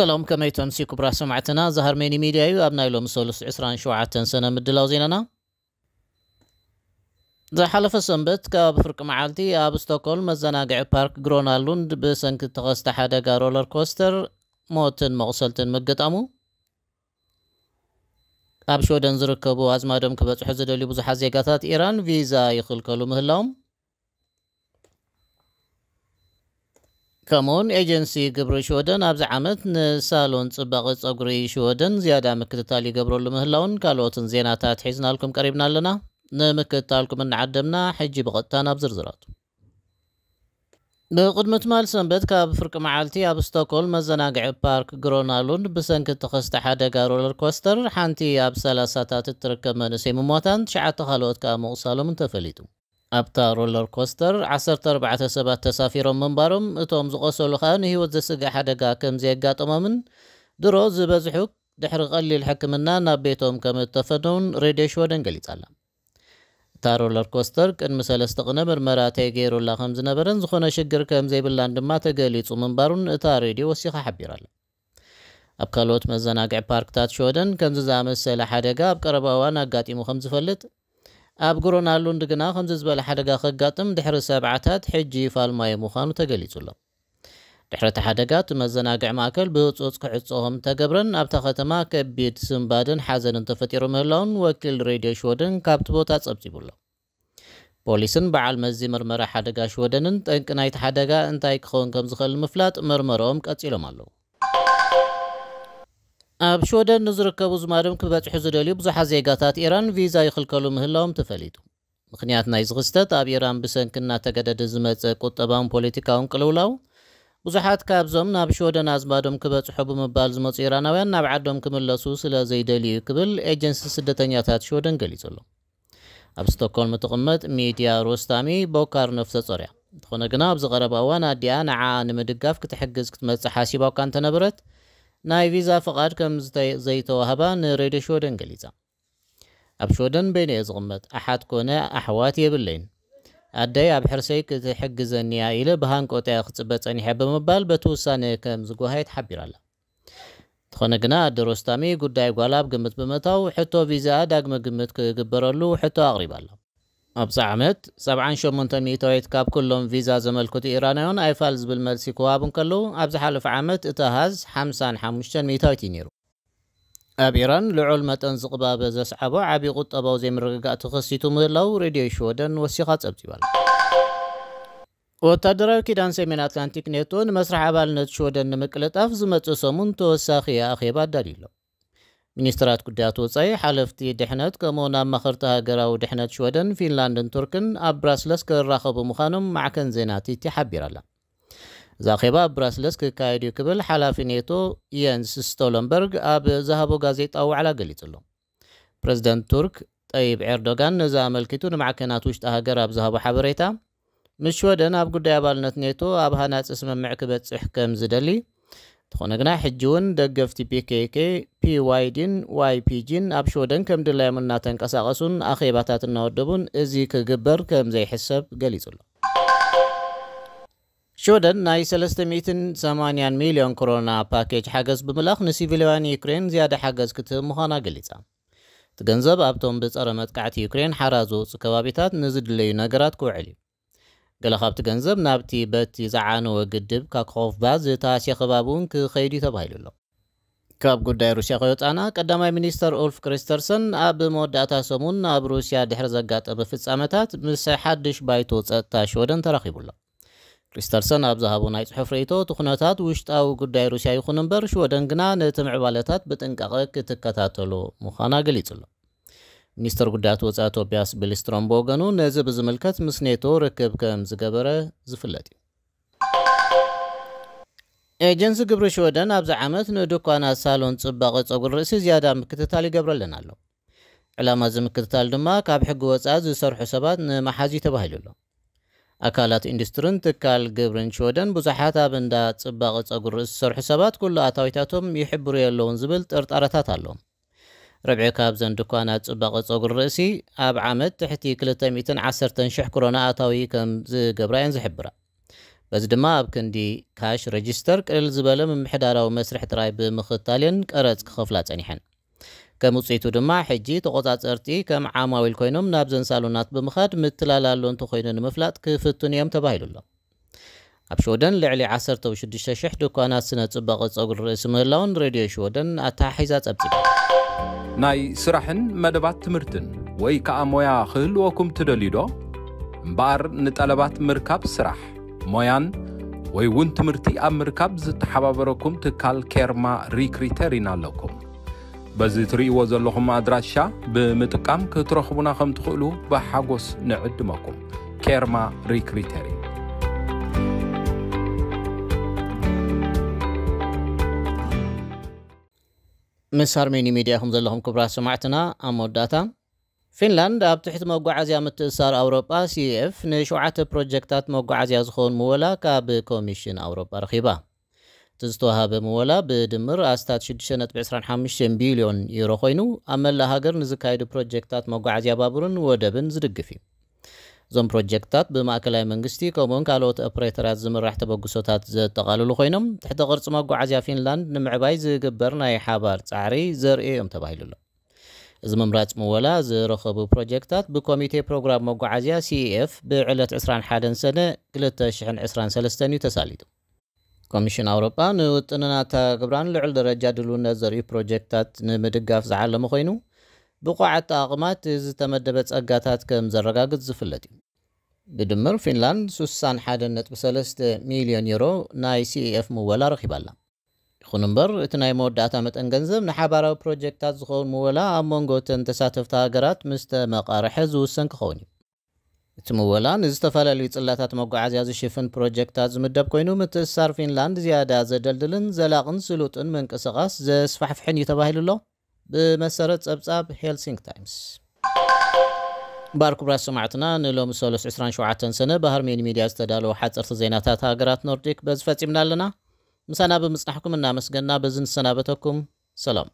ሰላም፣ ከመይ ተምሲ ክቡራት ሰማዕትና? እዚ ሃርሜኒ ሚድያ እዩ። ኣብ ናይ ሎሚ ሰሉስ ዕስራን ሸውዓተን ሰነ ምድላው ዜናና። ዝሓለፈ ሰንበት ካብ ፍርቂ መዓልቲ ኣብ ስቶክሆልም መዘናግዒ ፓርክ ግሮና ሉንድ ብሰንኪ ተኸስተ ሓደጋ ሮለር ኮስተር ሞትን መቑሰልትን ምግጣሙ፣ ኣብ ሽወደን ዝርከቡ ኣዝማዶም ክበጽሑ ዝደልዩ ብዙሓት ዜጋታት ኢራን ቪዛ ይኽልከሉ ምህላዎም፣ ከምኡውን ኤጀንሲ ግብሪ ሽወደን ኣብዚ ዓመት ንሳሎን ጽባቐ ጸጉሪ ሽወደን ዝያዳ ምክትታል ይገብረሉ ምህላውን ካልኦትን ዜናታት ሒዝናልኩም ቀሪብና ኣለና። ንምክትታልኩም እናዓደምና፣ ሕጂ ብቐጥታ ናብ ዝርዝራቱ። ብቕድሚ ትማል ሰንበት ካብ ፍርቂ መዓልቲ ኣብ ስቶክሆልም መዘናግዒ ፓርክ ግሮና ሉንድ ብሰንኪ ተኸስተ ሓደጋ ሮለር ኮስተር ሓንቲ ኣብ ሰላሳታት እትርከብ መንእሰይ ምሟታን ትሽዓተ ካልኦት ከኣ ምቑሳሎምን ተፈሊጡ። ኣብታ ሮለር ኮስተር ዓሰርተ ኣርባዕተ ሰባት ተሳፊሮም ምንባሮም፣ እቶም ዝቖሰሉ ከኣ ንህይወት ዘስግእ ሓደጋ ከም ዘየጋጠሞምን ድሮ ዝበዝሑ ድሕሪ ቀሊል ሕክምና ናብ ቤቶም ከም እተፈነውን ሬድዮ ሽወደን ገሊጻ ኣላ። እታ ሮለር ኮስተር ቅድሚ ሰለስተ ቅነ ምርመራ ተገይሩላ ከም ዝነበረን ዝኾነ ሽግር ከም ዘይብላን ድማ ተገሊጹ ምንባሩን እታ ሬድዮ ወሲኻ ሓቢራ ኣላ። ኣብ ካልኦት መዘናግዒ ፓርክታት ሽወደን ከምዚ ዝኣመሰለ ሓደጋ ኣብ ቀረባ እዋን ኣጋጢሙ ከም ዝፈልጥ፣ ኣብ ግሮና ሉንድ ግና ከምዚ ዝበለ ሓደጋ ከጋጥም ድሕሪ ሰብዓታት ሕጂ ፋልማይ ምዃኑ ተገሊጹ ኣሎ። ድሕሪ እቲ ሓደጋ እቲ መዘናግዒ ማእከል ብህጹጽ ክዕጾ ከም ተገብረን ኣብታ ከተማ ከቢድ ስንባድን ሓዘንን ተፈጢሩ ምህላውን ወኪል ሬድዮ ሽወደን ካብቲ ቦታ ጸብጺቡ ኣሎ። ፖሊስን በዓል መዚ መርመራ ሓደጋ ሽወደንን ጠንቂ ናይቲ ሓደጋ እንታይ ክኸውን ከም ዝኽእል ንምፍላጥ መርመራኦም ቀጺሎም ኣለዉ። ኣብ ሽወደን ንዝርከቡ ዝማዶም ክበጽሑ ዝደልዩ ብዙሓት ዜጋታት ኢራን ቪዛ ይኽልከሉ ምህላዎም ተፈሊጡ። ምኽንያት ናይዚ ክስተት ኣብ ኢራን ብሰንኪ እናተገደደ ዝመጸ ቁጠባውን ፖለቲካውን ቅልውላው፣ ብዙሓት ካብዞም ናብ ሽወደን ኣዝማዶም ክበጽሑ ብምባል ዝመጹ ኢራናውያን ናብ ዓዶም ክምለሱ ስለ ዘይደልዩ ክብል ኤጀንሲ ስደተኛታት ሽወደን ገሊጹ ኣሎ። ኣብ ስቶክሆልም እትቕመጥ ሚድያ ሮስታሚ ቦካር ነፍሰ ጾር እያ። እንተኾነ ግና ኣብዚ ቀረባ እዋን ኣዲኣ ንዓኣ ንምድጋፍ ክትሕግዝ ክትመጽእ ሓሲባ እኳ እንተነበረት፣ ናይ ቪዛ ፍቓድ ከም ዝተ-፣ ዘይተዋህባ ንሬድዮ ሽወደን ገሊጻ። ኣብ ሽወደን በይነ እየ ዝቕመጥ፣ ኣሓት ኮነ ኣሕዋት የብለይን። ኣደይ ኣብ ሕርሰይ ክትሕግዘኒ እያ ኢለ ብሃንቆት እየ ክጽበ ጸኒሐ ብምባል በቲ ውሳነ ከም ዝጓሃየ ተሓቢራ ኣላ። እንተኾነ ግና ኣደ ሮስታሚ ጉዳይ ጓላ ኣብ ግምት ብምእታው ሕቶ ቪዛኣ ዳግመ ግምት ክግበረሉ ሕቶ ኣቕሪባ ኣላ። ኣብዚ ዓመት ሰብዓን ሸሞንተን ሚእታዊት ካብ ኩሎም ቪዛ ዘመልክቱ ኢራናውያን ኣይፋል ዝብል መልሲ ክወሃቡ እንከለዉ፣ ኣብ ዝሓለፈ ዓመት እቲ ኣሃዝ ሓምሳን ሓሙሽተን ሚእታዊት እዩ ነይሩ። ኣብ ኢራን ልዑል መጠን ዝቕባበ ዘስዓቦ ዓቢ ቁጠባዊ ዘይምርግጋእ ተኸሲቱ ምህላው ሬድዮ ሽወደን ወሲኻ ጸብጺባ ኣላ። ወታደራዊ ኪዳን ሰሜን ኣትላንቲክ ኔቶ ንመስርሕ ኣባልነት ሽወደን ንምቅልጣፍ ዝመጽእ ሰሙን ተወሳኺ ኣኼባ ኣዳልዩ ኣሎ። ሚኒስትራት ጉዳያት ወጻኢ፣ ሓለፍቲ ድሕነት፣ ከምኡውን ኣማኸርቲ ሃገራዊ ድሕነት ሽወደን፣ ፊንላንድን ቱርክን ኣብ ብራስለስ ክራኸቡ ምዃኖም ማዕከን ዜና ቲቲ ሓቢራ ኣላ። እዚ ኣኼባ ኣብ ብራስለስ ክካየድ እዩ ክብል ሓላፊ ኔቶ የንስ ስቶለንበርግ ኣብ ዝሃቦ ጋዜጣዊ ዋዕላ ገሊጹ ኣሎ። ፕረዚደንት ቱርክ ጠይብ ኤርዶጋን ነዚ ኣመልኪቱ ንማዕከናት ውሽጢ ሃገር ኣብ ዝሃቦ ሓበሬታ፣ ምስ ሽወደን ኣብ ጉዳይ ኣባልነት ኔቶ ኣብ ሃናጺ ስምምዕ ክበጽሕ ከም ዝደሊ፣ እንተኾነ ግና ሕጂ እውን ደገፍቲ ፒ ኬ ኬ፣ ፒ ዋይ ዲን ዋይ ፒ ጂን ኣብ ሽወደን ከም ድላዮም እናተንቀሳቐሱን ኣኼባታት እናወደቡን እዚ ክግበር ከም ዘይሕሰብ ገሊጹ ኣሎ። ሽወደን ናይ ሰለስተ ሚእትን ሰማንያን ሚልዮን ክሮና ፓኬጅ ሓገዝ ብምልኣኽ ንሲቪላውያን ዩክሬን ዝያዳ ሓገዝ ክትህብ ምዃና ገሊጻ። እቲ ገንዘብ ኣብቶም ብጸረ መጥቃዕቲ ዩክሬን ሓራ ዝወጹ ከባቢታት ንዝድለዩ ነገራት ክውዕል እዩ። ገለ ካብቲ ገንዘብ ናብቲ በቲ ዝዓነወ ግድብ ካኮቭባ ዝተሃስየ ከባቢ እውን ክኸይድ እዩ ተባሂሉ ኣሎ። ካብ ጉዳይ ሩስያ ከይወጻና፣ ቀዳማይ ሚኒስተር ኡልፍ ክሪስተርሰን ኣብ መወዳእታ ሰሙን ኣብ ሩስያ ድሕሪ ዘጋጠመ ፍጻመታት ምስ ሓድሽ ባይቶ ጸጥታ ሽወደን ተራኺቡ ኣሎ። ክሪስተርሰን ኣብ ዝሃቦ ናይ ጽሑፍ ርእይቶ፣ እቲ ኩነታት ውሽጣዊ ጉዳይ ሩስያ ይኹን እምበር፣ ሽወደን ግና ነቲ ምዕባለታት ብጥንቃቐ ክትከታተሎ ምዃና ገሊጹ ኣሎ። ሚኒስተር ጉዳያት ወጻኢ ቶቢያስ ቢልስትሮም ብወገኑ፣ ነዚ ብዝምልከት ምስ ኔቶ ርክብ ከም ዝገበረ ዝፍለጥ እዩ። ኤጀንሲ ግብሪ ሽወደን ኣብዚ ዓመት ንድኳናት ሳሎን ጽባቐ ጸጉሪ ርእሲ ዝያዳ ምክትታል ይገብረለን ኣሎ። ዕላማ እዚ ምክትታል ድማ ካብ ሕጊ ወጻኢ ዝሰርሑ ሰባት ንምሓዝ እዩ ተባሂሉ ኣሎ። ኣካላት ኢንዱስትሪን ትካል ግብርን ሽወደን ብዙሓት ኣብ እንዳ ጽባቐ ጸጉሪ ርእሲ ዝሰርሑ ሰባት ኩሉ ኣታዊታቶም ይሕብሩ የለውን ዝብል ጥርጣረታት ኣሎ። ርብዒ ካብዘን ድኳናት ጽባቐ ጸጉሪ ርእሲ ኣብ ዓመት ትሕቲ ክልተ ሚእትን ዓሰርተን ሽሕ ክሮና ኣታዊ ከም ዝገብራ እየን ዝሕብራ። በዚ ድማ ኣብ ክንዲ ካሽ ረጂስተር ቅልል ዝበለ ምምሕዳራዊ መስርሕ ጥራይ ብምኽታል እየን ቀረጽ ክኸፍላ ጸኒሐን። ከም ውጽኢቱ ድማ ሕጂ ተቖጻጸርቲ ከም ዓማዊል ኮይኖም ናብዘን ሳሎናት ብምኻድ ምትላል ኣሎ እንተኾይኑ ንምፍላጥ ክፍትኑ እዮም ተባሂሉ ኣሎ። ኣብ ሽወደን ልዕሊ ዓሰርተ ሽዱሽተ ሽሕ ድኳናት ስነ ጽባቐ ጸጉሪ ርእሲ ምህላውን ሬድዮ ሽወደን ኣተሓሒዛ ጸብጺባ። ናይ ስራሕን መደባት ትምህርትን ወይ ከኣ ሞያ ክህልወኩም ትደልዩ ዶ? እምበኣር ንጠለባት ምርካብ ስራሕ፣ ሞያን ወይ እውን ትምህርቲ ኣብ ምርካብ ዝተሓባበረኩም ትካል ኬርማ ሪክሪተር ኢና ኣለኩም። በዚ ትርእይዎ ዘለኹም ኣድራሻ ብምጥቃም ክትረኽቡና ከም ትኽእሉ ብሓጎስ ንዕድመኩም። ኬርማ ሪክሪተር እዩ። ምስ ሃርሜኒ ሚድያ ኢኹም ዘለኹም ክቡራት ሰማዕትና። ኣብ መወዳእታ፣ ፊንላንድ ኣብ ትሕቲ መጓዓዝያ ምትእሳር ኣውሮጳ ሲኤፍ ንሸውዓተ ፕሮጀክታት መጓዓዝያ ዝኸውን ምወላ ካብ ኮሚሽን ኣውሮጳ ረኺባ። እቲ ዝተዋሃበ ምወላ ብድምር ኣስታት ሽዱሽተ ነጥቢ ዕስራን ሓሙሽተን ቢልዮን ዩሮ ኮይኑ፣ ኣብ መላእ ሃገር ንዝካየዱ ፕሮጀክታት መጓዓዝያ ባቡርን ወደብን ዝድግፍ እዩ። እዞም ፕሮጀክታት ብማእከላይ መንግስቲ ከምኡውን ካልኦት ኦፕሬተራት ዝምራሕ ተበግሶታት ዘጠቓልሉ ኮይኖም፣ ትሕተ ቅርጺ መጓዓዝያ ፊንላንድ ንምዕባይ ዝግበር ናይ ሓባር ጻዕሪ ዘርኢ እዮም ተባሂሉ ኣሎ። እዚ ምምራጽ ምወላ ዝረኸቡ ፕሮጀክታት ብኮሚቴ ፕሮግራም መጓዓዝያ ሲኢኤፍ ብዕለት ዕስራን ሓደን ሰነ ክልተ ሽሕን ዕስራን ሰለስተን እዩ ተሳሊጡ። ኮሚሽን ኣውሮጳ ንውጥንን ኣተግባብራን ልዑል ደረጃ ድልውነት ዘርእዩ ፕሮጀክታት ንምድጋፍ ዝዓለመ ኮይኑ፣ ብቑዓት ኣቕማት ዝተመደበ ጸጋታት ከም ዘረጋግጽ ዝፍለጥ እዩ። ብድምር ፊንላንድ ስሳን ሓደን ነጥቢ ሰለስተ ሚልዮን ዩሮ ናይ ሲኢኤፍ ምወላ ረኺባ ኣላ። ይኹን እምበር፣ እቲ ናይ መወዳእታ መጠን ገንዘብ ንሓባራዊ ፕሮጀክታት ዝኸውን ምወላ ኣብ መንጎ እተን ተሳተፍቲ ሃገራት ምስ ተመቓርሐ ዝውሰን ክኸውን እዩ። እቲ ምወላ ንዝተፈላለዩ ጽላታት መጓዓዝያ ዝሽፍን ፕሮጀክታት ዝምደብ ኮይኑ፣ ምትእስሳር ፊንላንድ ዝያዳ ዘደልድልን ዘላቕን ስሉጥን ምንቅስቓስ ዘስፋሕፍሕን እዩ ተባሂሉ ኣሎ፣ ብመሰረት ጸብጻብ ሄልሲንክ ታይምስ። እምበኣር ክቡራት ሰማዕትና፣ ንሎሚ ሰሉስ ዕስራን ሸውዓተን ሰነ ብሃርሜኒ ሚድያ ዝተዳለወ ሓጸርቲ ዜናታት ሃገራት ኖርዲክ በዚ ፈጺምና ኣለና። ምሳና ብምጽናሕኩም እናመስገና በዚ ንሰናበተኩም። ሰላም።